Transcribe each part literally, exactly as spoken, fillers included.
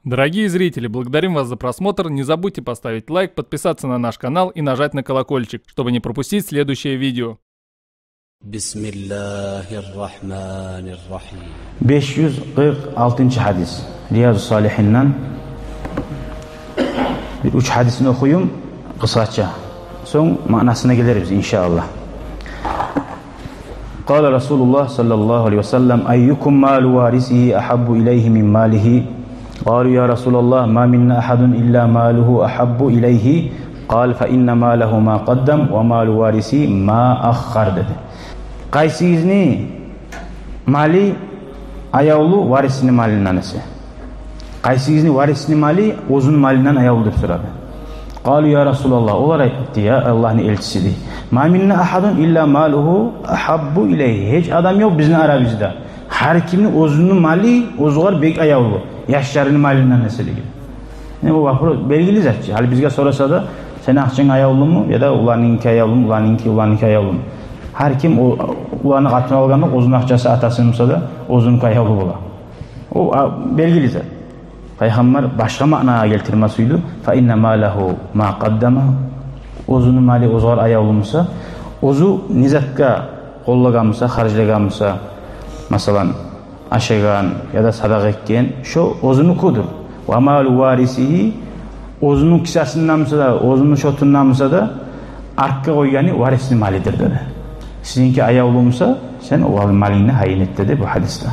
Дорогие зрители, благодарим вас за просмотр. Не забудьте поставить лайк, подписаться на наш канал и нажать на колокольчик, чтобы не пропустить следующее видео. بسم الله الرحمن الرحيم. Беш юз къыркъ алтынчы гьадис. Риязу Салигьинден бир уьч гьадисни охуюм къысгъача. Сонг маънасына гелербиз, иншааллагь. قال رسول الله صلى الله عليه وسلم: أيكم مال وارثه أحب إليه من ماله؟ قالوا: يا رسول الله، ما منا أحد إلا ماله أحب إليه. قال: فإن ماله ما قدم ومال وارثه ما أخر, деди. Къайсыгъызны малы аявлу варисни малындан эсе? Къайсыгъызны варисни малы оьзюню малындан аявлу деп сорады. قالوا: يا رسول الله, олар айтды: я Аллагьны элчиси, дей, ما منا أحد إلا ماله أحب إليه. Гьеч адам ёкъ бизин арабызда, гьар кимни оьзюню малы оьзюгер бек аявлу яшларыны малындан эсе деген. Яни бу вопрос белгили зат чы. Гьали бизге сораса да, сени акъчанг аявлуму, яда уланынки аявлуму, уланынки, уланынки аявлуму? Гьар ким о, уланы къатын алгъанда, оьзюню акъчасы атасыны буса да, оьзюнюки аявлу бола. О, а, белгили зат. Пайхаммар башгъа маънагъа гелтирме сюйдю. فإن ماله ما قدم. Оьзюню малы оьзюгер аявлу буса, оьзю не затгъа къоллагъан буса, харжлагъан буса, масала, ашагъан яда садагъа этген, шо оьзюнюкюдюр. ومال وارثه, оьзюню кисасындан буса да, оьзюню счётундан буса да, артгъа къойгъаны варисни малыдыр, деди. Сизинки аявлу буса, сен о малынгны гьайын эт, деди бу гьадисде.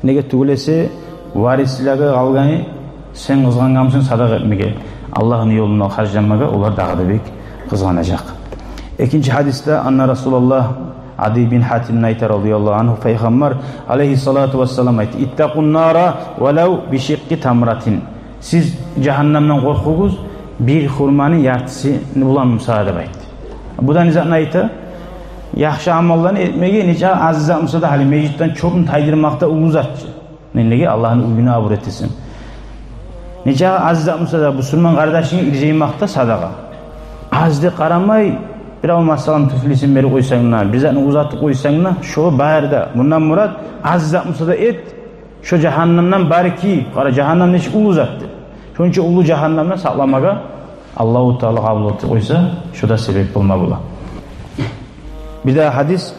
Неге тюгюл эсе, варислеге къалгъаны, сен къызгъангъан бусанг садагъа этмеге, Аллагьны ёлунда харжламагъа, олар дагъы да бек къызгъанажакъ. Экинчи гьадисде, أن رسول الله, Адий бин Гьатимден айта, رضي الله عنه, Пайхаммар алайгьиссалату вассалам айтды: اتقوا النار ولو بشق تمرة. Сиз жагьаннамдан къоркъугъуз, бир хурманы яртысы булан буса, деп айтды. Бу да не затны айта? Яхшы амалланы этмеге, нечакъы аз зат буса да, гьали межитден чёпню тайдырмакъ да уллу зат чы. Неге? Аллагьны уьюню абур этесен. Нечакъы аз зат буса да, бусурман къардашынга иржаймакъ да садагъа. Аз деп къарамай, бирев, масала, туфлисин берип къойсанг да, бир затны узатып къойсанг да, шо бары да. Мундан мурат, аз зат буса да эт, шо жагьаннамдан барки, къара, жагьаннам нечик уллу затдыр. Шонча уллу жагьаннамдан сакъламагъа Аллагьу Таала къабул этип къойса, шо да себеп болма бола. Бир дагъы гьадис.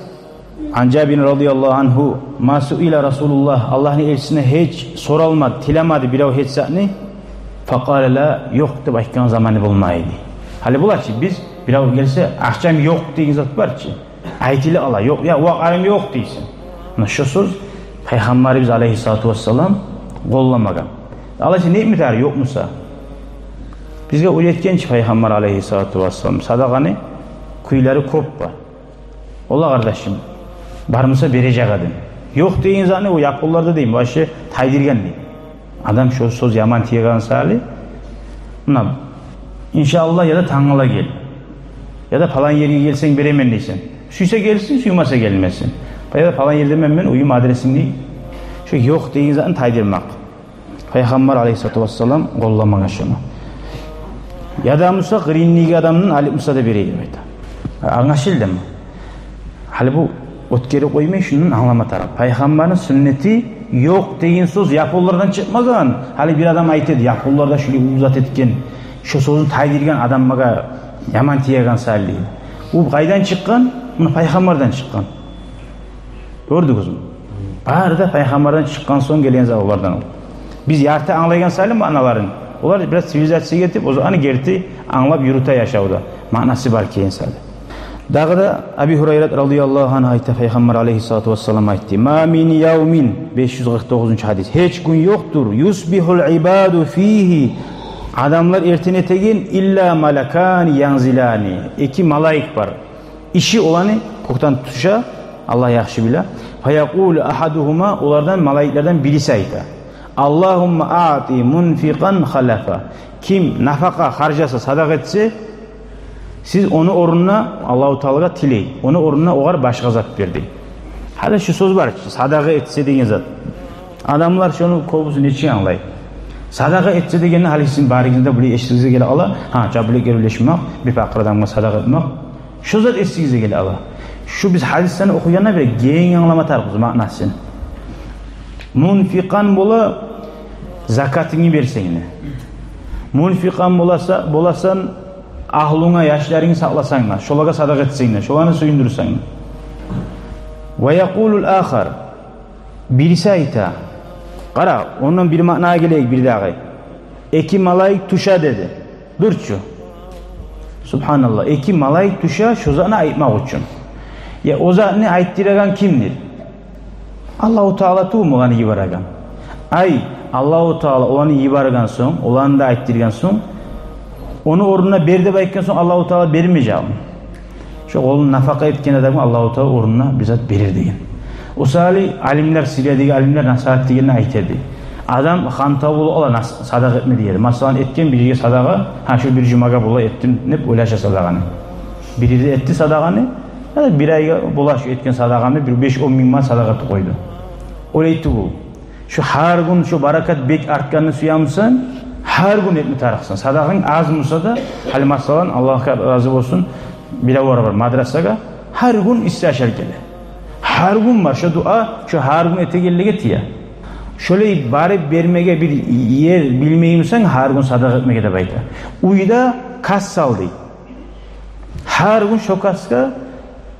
عن جابر رضي الله عنه: ما سئل رسول الله, Аллагьны элчисине гьеч соралмады, тилемеди бирев гьеч затны, فقال لا, ёкъ деп айтгъан заманы болмайды. Гьали бола чы, биз, бирев гелсе, акъчам ёкъ деген зат бар чы. Айтыла ала, ёкъ, я, вакъарым ёкъ дейсен. Муна шо сёз Пайхаммарыбыз алайгьиссалату вассалам къолламагъан. Алайса не этме тарыкъ, ёкъ буса? Бизге уьйретген чи Пайхаммар алайгьиссалату вассалам, садагъаны кюйлери кёп бар. Ола, къардашым, бар буса бережек адам. Ёкъ деген затны о японлар да дейми, вообще тайдыргъан дей. Адам шо сёз яман тиеген саялы, муна, иншааллагь, яда тангала гел, яда палан ерге гелсенг беремен дейсен. Сюйсе гелсин, сюймесе гелмесин. Яда палан ердемен мен, уьюм, адресим дей. Шо ёкъ деген затны тайдырмакъ. Пайхаммар алайгьиссалату вассалам къолламагъан шону. Яда буса къырыйындагъы адамдан алып буса да берейим айта. Англашылдымы? Гьали бу оьтгерип къоймай, шундан англама тарыкъ. Пайхаммарны сюннети ёкъ деген сёз японлардан чыкъмагъан. Гьали бир адам айта эди, японлар да шулай уллу зат этген, шо сёзню тайдыргъан, адамгъа яман тиеген саялы. Бу къайдан чыкъгъан? Муна Пайхаммардан чыкъгъан. Гёрдюгюзмю? Бары да Пайхаммардан чыкъгъан сонг гелген зат олардан ол. Биз ярты англайгъан саялы маъналарын, олар бираз цивилизация гетип, оьзлени герти англап юрюте яшавда. Маънасы бар экен саялы. Дагъы да Аби Гьурайрат радияллагьу ангьу айта, Пайхаммар алайгьиссалату вассалам айтды: ما من يوم, беш юз къыркъ тогъузунчу гьадис, гьеч гюн ёкъдур, يصبح العباد فيه, адамлар эртен этеген, إلا ملكان ينزلان, эки малайик бар. Иши оланы кёкден тюше, Аллагь яхшы биле. فيقول أحدهما, олардан, малайиклерден бириси айта: اللهم أعط منفقا خلفا. Ким нафакъа харжласа, садагъа этсе, сиз ону орнуна, Аллагьу Таалагъа тилей, ону орнуна огъар башгъа зат бер дей. Гьали шу сёз бар чы, садагъа этсе деген зат. Адамлар шону кёбюсю нечик англай? Садагъа этсе дегенни гьали сизин барыгъызны да булай эсигизге геле ала, гьа, жабылып гелип уьлешмек, бир пакъыр адамгъа садагъа этмек. Шу зат эсигизге геле ала. Шу биз гьадислени охуйгъанда бир генг англама тарыкъбыз маънасын. Мунфикъан бола, закатынгны берсенг де. Мунфикъан боласа, боласан, агьлюнге, яшларынгны сакъласанг да, шолагъа садагъа этсенг де, шоланы сююндюрсенг де. Ва якъулул ахар, бириси айта. Къара, ондан бир маънагъа гелейик бирдагъы. Эки малайик тюше деди. Дюр чю. Субгьаналлагь, эки малайик тюше шо затны айтмакъ учун. Я о затны айтдырагъан кимдир? Аллагьу Таала тюгюлмю огъар йибереген? Ай, Аллагьу Таала оланы йиберген сонг, оланы да айтдыргъан сонг, ону орнуна бер деп айтгъан сонг, Аллагьу Таала бермежекми? Шо къолун нафакъа этген адамгъа Аллагьу Таала орнуна бир зат берер деген. О саялы алимлер, Сириядагъы алимлер насигьат дегенде айта эди. Адам хантав болуп къала, нас-, садагъа этме деген. Масала, этген бир ерге садагъа, гьа, шо бир жумагъа бола этдим деп ойлаша садагъаны. Бир ерде этди садагъаны, гьа, бир айгъа бола шо этген садагъаны, бир беш-он минг манат садагъа этип къойду. Олай тюгюл. Шо гьар гюн шо баракат бек артгъанны сюемисен, гьар гюн этме тарыкъсан. Садагъанг аз буса да, гьали масала, Аллагь рази болсун, биревлер бар мадрасагъа гьар гюн исси ашар геле. Гьар гюн бар шо дуа, шо гьар гюн этегенлеге тие. Шолай барып бермеге бир ер билмеймисен, гьар гюн садагъа этмеге деп айта. Уьйде касса ал дей. Гьар гюн шо касгъа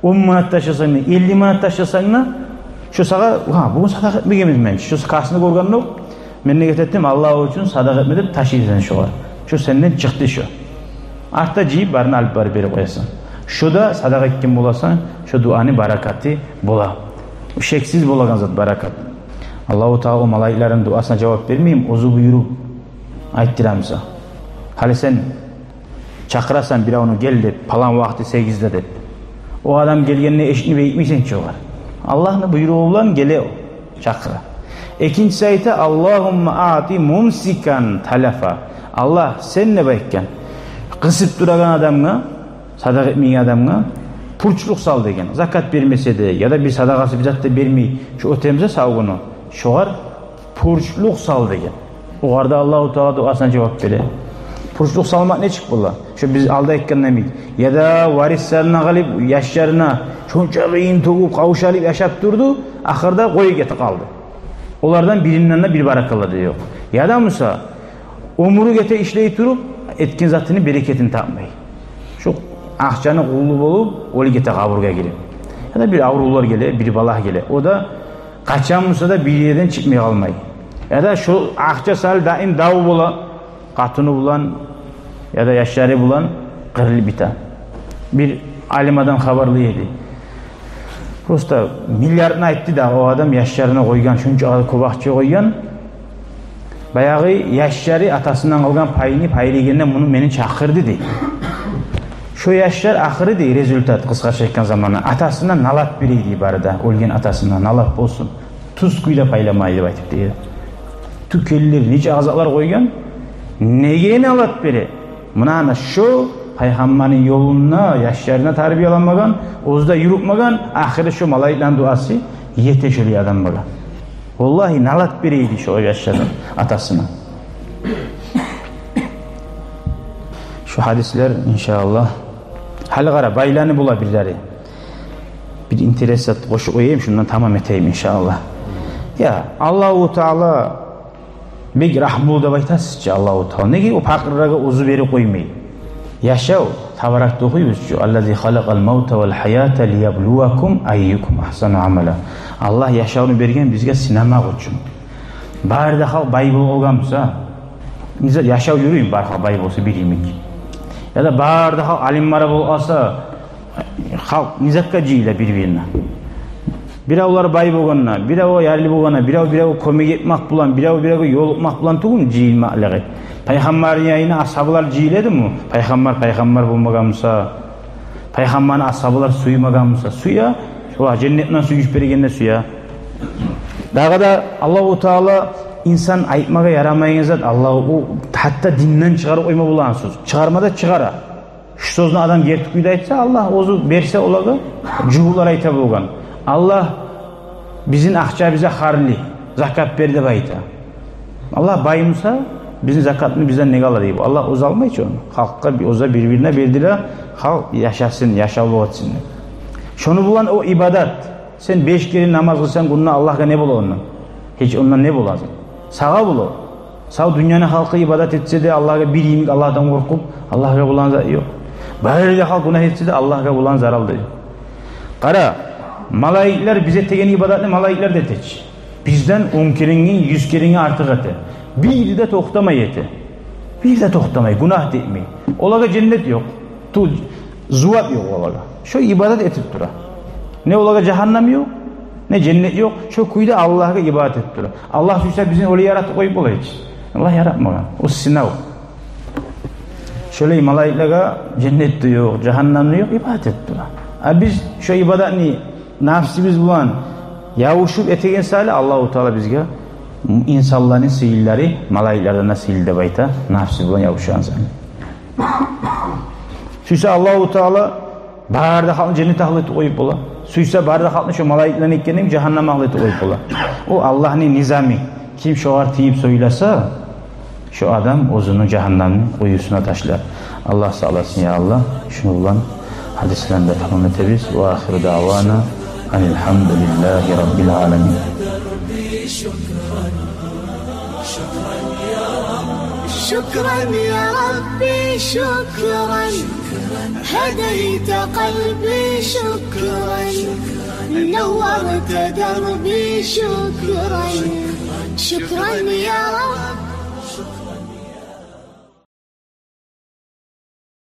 он манат ташласанг да, элли манат ташласанг да, шо сагъа, гьа, бугюн садагъа этмегенмен мен. Шо касны гёргенде окъ, мен негет этдим Аллагь учун садагъа этме деп, ташлайсан шогъар. Шо сенден чыкъды шо. Артда жыйып, барын алып барып берип къоясан. Шо да садагъа этген боласан, шо дуаны баракаты бола. Шексиз болагъан зат баракат. Аллагьу Таала о малайиклерин дуасына жавап бермейми, оьзю буюруп айтдырамыса? Гьали сен чакъырасан биревню, гел деп, палан вакъти сегизде деп. О адам гелгенде эшикни бегитмейсен чи огъар. Аллагьны буйругъу булан геле о, чакъыра. Экинчиси айта: «Аллагьумма аъти мумсикан талафа». Аллагь, сен деп айтгъан, къысып турагъан адамгъа, садагъа этмейген адамгъа пурчлукъ сал деген. Закат бермесе де, яда бир садагъасы, бир зат да бермей, шо оьтемсе сав гюню, шогъар пурчлукъ сал деген. Огъар да Аллагьу Таала дуасына жавап бере. Пурчлукъ салмакъ нечик бола? Шо биз алда айтгъан йимик. Яда варислерине къалып, яшларына шонча къыйын тёгюп, къавшалып яшап турду, ахырда къоюп гетип къалды. Олардан биринден де бир баракалла да ёкъ. Яда буса, оьмюрю гете ишлей туруп, этген затыны берекетин тапмай. Шо акъчаны къулу болуп, оьлюп гете къабургъа гирип. Яда бир аврувлар геле, бир балагь геле. О да къачан буса да бир ерден чыкъмай къалмай. Яда шо акъча саялы даим дав бола, къатыны булан яда яшлары булан къырылып бите. Бир алим адам хабарлай эди. Просто миллиардны айтды да, о адам яшларына къойгъан, шунча кёп акъча къойгъан. Баягъы яшлары атасындан къалгъан пайны пайлагъанда муну мени чакъырды дей. Шо яшлар ахыры дей, результат, къысгъача айтгъан заманда, атасына налат бере дей бары да, оьлген атасына налат болсун. Тюз кюйде пайламай деп айтып дей. Тюкенлер, нече агъзалар къойгъан, неге налат бере? Муна, ана шо пайхаммарны ёлунда яшларына тарбияланмагъан, оьзю де юрютмеген, ахыры шо малайиклени дуасы ете шолай адамлагъа. Валлагьи, налат бере эди шо яшлар атасына. Шо гьадислер, иншааллагь. Гьали къара, байланы бола бирлери. Бир интерес зат къошуп къояйым, шундан тамам этейим, иншааллагь. Я, Аллагьу Таала бек рагьмулу деп айтасыз чы, Аллагьу Таала. Неге о пакъырлагъа оьзю берип къоймай? Яшав, Табаракда охуйбуз чу: «Аллази халакъал мавта вал гьаята лияблувакум айюкум агьсану амала». Аллагь яшавну берген бизге сынамакъ учун. Бары да халкъ бай болуп къалгъан буса, не зат, яшав юрюймю, бары халкъ бай болса бир йимик? Яда бары да халкъ алимлер болуп къалса, халкъ не затгъа жыйыла бир-бирине? Биревлер бай болгъанда, бирев ярлы болгъанда, бирев биревге кёмек этмек булан, бирев биревге ёлукъмакъ булан тюгюлмю жыйылмакълыгъы? Пайхаммарны янына асгьабалар жыйыла эдими? Пайхаммар пайхаммар болмагъан буса, пайхаммарны асгьабалар сюймеген буса, сюе, шолар женнетден сююп бергенде сюе. Дагъы да Аллагьу Таала инсан айтмагъа ярамайгъан зат, Аллагь о гьатта динден чыгъарып къойма болагъан сёз. Чыгъарма да чыгъара. Шу сёзню адам герти кюйде айтса, Аллагь оьзю берсе олагъа, жугьутлар айта болгъан: «Аллагь, бизин акъча бизге гьарлы, закат бер», — деп айта. Аллагь бай буса, бизин закатны бизден неге ала дей бу. Аллагь оьзю алмай чы ону. Халкъгъа би-, оьзю бир-бирине бердилер, халкъ яшасын, яшавлукъ этсин деп. Шону булан о ибадат. Сен беш керен намаз къылсанг гюнде, Аллагьгъа не бола ондан? Гьеч ондан не бола? Сагъа бола. Сав дюньяны халкъы ибадат этсе де Аллагьгъа, бир йимик Аллагьдан къоркъуп, Аллагьгъа болагъан зат ёкъ. Бары да халкъ гюнагь этсе де Аллагьгъа болагъан зарал да ёкъ. Къара, малайиклер биз этеген ибадатны малайиклер де эте чи. Бизден он керенге, юз керенге артыкъ эте. Бири де токътамай эте. Бири де токътамай, гюнагь да этмей. Олагъа женнет ёкъ. Ту, зувап ёкъ олагъа. Шо ибадат этип тура. Не олагъа жагьаннам ёкъ, не женнет ёкъ. Шо кюйде Аллагьгъа ибадат этип тура. Аллагь сюйсе бизин олай яратып къоюп бола гьеч. Аллагь яратмагъан. О сынав. Шолай малайиклеге женнет де ёкъ, жагьаннам да ёкъ, ибадат этип тура. А биз шо ибадатны нафсибиз булан ябушуп этеген саялы Аллагьу Таала бизге инсанланы сыйлылары малайиклерден де сыйлы деп айта, нафсибиз булан ябушагъан саялы. Сюйсе Аллагьу Таала бары да халкъны женнет агьлю этип къоюп бола. Сюйсе бары да халкъны шо малайиклени этгендей жагьаннам агьлю этип къоюп бола. О Аллагьны низамы. Ким шогъар тийип сёйлесе, шо адам оьзюню жагьаннамны къуюсуна ташлар. Аллагь сакъласын, я Аллагь. Шуну булан гьадислени де тамам этебиз. Ва ахиру даъвана анил гьамдулиллагьи раббил аламин. شكرا يا ربي، شكرا. هديت قلبي، شكرا. نورت دربي، شكرا. شكرا يا رب.